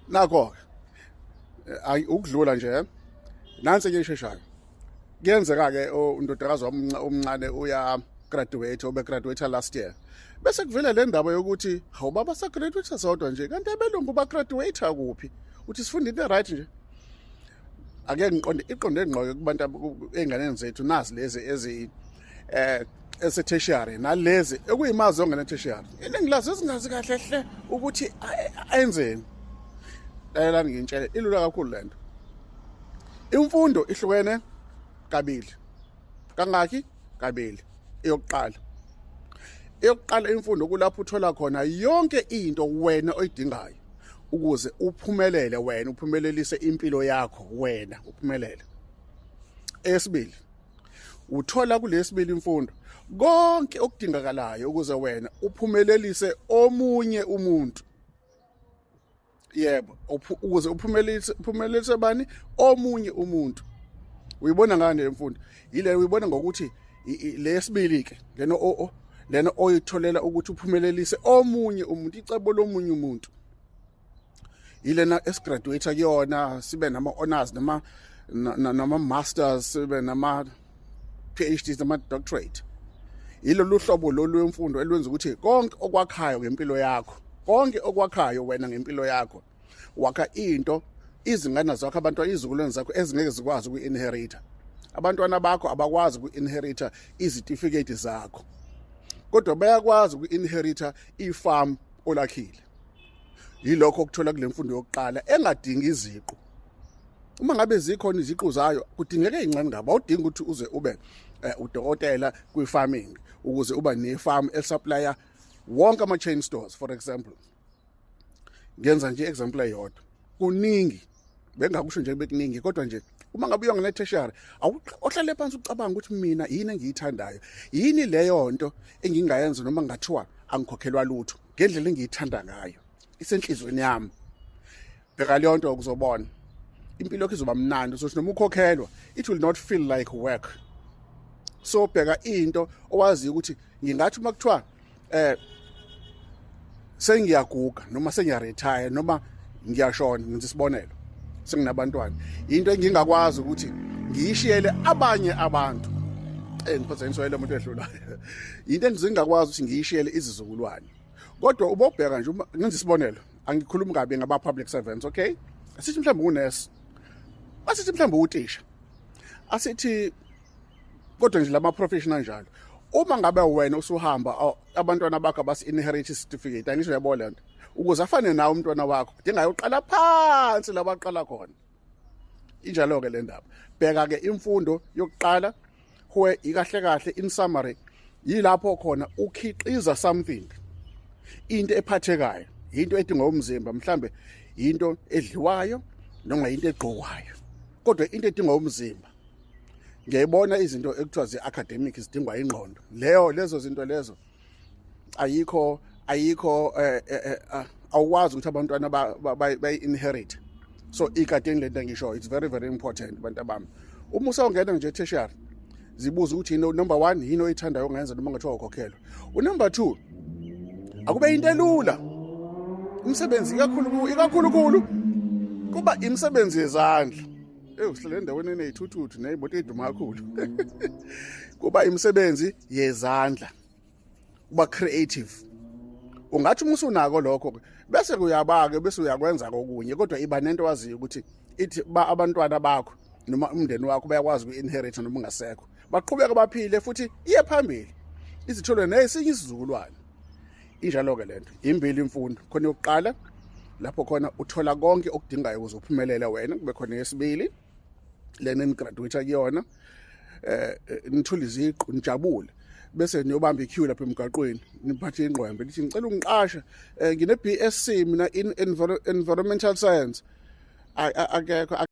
Nakho ke ukudlula nje, nansi enye isheshayo. Kuyenzeka ke undodakazi wami omncane uya graduate, ube graduate last year, bese kuvela le ndaba yokuthi, "Hawu baba, sa graduate sodwa nje, kanti abelungu ba graduate kuphi?" Uthi sifunda into right nje. Ake ngiqonde, iqonde ngqo kubantu ey'nganeni zethu, nazi lezi ezi ese-tertiary nalezi ekuyimazi ongena tertiary, iningi lazo ezingazi kahle hle ukuthi ayenzeni. Lalelani ngintshele, ilula kakhulu lento. Imfundo ihlukene kabili. Kangaki? Kabili. Eyokuqala imfundo kulapho uthola khona yonke into wena oyidingayo ukuze uphumelele wena, uphumelelise impilo yakho wena, uphumelele. Eyesibili, uthola kulesibili imfundo konke okudingakalayo ukuze wena uphumelelise omunye umuntu. Yebo, ukuze uphumelelise bani? Omunye umuntu. Uyibona ngani le mfundo? Yile uyibona ngokuthi lesibili ke lena o lena oyitholela ukuthi uphumelelise omunye umuntu, icebo lomunye umuntu, yilena esigraduate kuyona, sibe nama honors nama masters, sibe nama PhDs, nama doctorate. Yilolu hlobo lolu lwemfundo elwenza ukuthi konke okwakhayo ngempilo yakho, konke okwakhayo wena ngempilo yakho, wakha into izingane zakho, abantwana, izizukulwane zakho ezingeke zikwazi uku-inherita. Abantwana bakho abakwazi uku-inherita izitifiketi zakho, kodwa bayakwazi uku-inherita ifarm olakhile. Yilokho okuthola kule mfundo yokuqala engadingi iziqu. Uma ngabe zikhona iziqu zayo, kudingeka ey'ncane ngabo. Awudingi ukuthi uze ube udokotela kwi-farming ukuze uba ne-farm elisupplya wonke ama-chain stores, for example. Ngenza nje example eyodwa, kuningi bengakusho nje, bekuningi, kodwa nje uma ngabe uyongena tertiary, ohlale phansi ucabanga ukuthi mina yini engiyithandayo, yini leyo nto engingayenza noma ngathiwa angikhokhelwa lutho, ngendlela engiyithanda ngayo, isenhlizweni yami. Bheka leyo nto, ukuzobona impilo yakho izoba mnandi. So noma ukhokhelwa, it will not feel like work. So bheka into owaziyo ukuthi ngingathi uma kuthiwa sengiyaguga noma sengiyaretire noma ngiyashona, ngenza isibonelo, senginabantwana, into engingakwazi ukuthi ngiyishiyele abanye abantu, ngiphazanyiswa umuntu edlulayo, into engizingakwazi ukuthi ngiyishiyele izizukulwane. Kodwa ubobheka nje, ngenza isibonelo, angikhulumi kabi ngaba public servants, okay? Asithi mhlawumbe unesi, asithi mhlawumbe utisha, asithi kodwa nje lama professional njalo. Uma ngabe wena usuhamba, abantwana bakho abasi inherit certificate, angisho? Yabo lento, ukuze afane nawe umntwana wakho kudinga uqala phansi la baqala khona. Injalo ke le ndaba. Bheka ke imfundo yokuqala where ikahle kahle, in summary, yilapho khona ukhiqiza something, into ephathekayo, into edingwa umzimba, mhlambe into edliwayo noma into egqokwayo, kodwa into edingwa umzimba. Ngiyayibona izinto ekuthiwa zi-academic zidingwa ingqondo, leyo lezo zinto lezo ayikho, awukwazi ukuthi abantwana bayi-inherit. So ikadeni lento engisho, it's very very important, bantu abami. Uma usawungena nje tertiary, zibuza ukuthi yini, number 1, yini oyithandayo ongayenza noma ngathiwa ukhokhelwa. Unumber 2, akube into elula, umsebenzi, ikakhulu ikakhulukhulu kuba imisebenzi yezandla. Usihlele endaweni eney'thuthuthu ney'moto ey'duma kakhulu. Kuba imisebenzi yezandla, kuba creative. Ungathi uma usunako lokho, bese kuyaba-ke bese uyakwenza kokunye, kodwa iba nento waziyo ukuthi ithi ba abantwana bakho noma umndeni wakho bayakwazi uku-inherita noma ungasekho, baqhubeke baphile futhi iye phambili, izithole nesinye isizukulwane. Injalo-ke lento. Imbili imfundo khona: yokuqala lapho khona uthola konke okudingayo ukuze uphumelele wena, kube khona yesibili lena enigraduate kuyona, nithole iziqu, nijabule, bese niyobamba iqueue lapha emgaqweni, niphathe ingqwembe, nithi, "Ngicela ungiqashe, ngine BSc mina in environmental science." Akekho.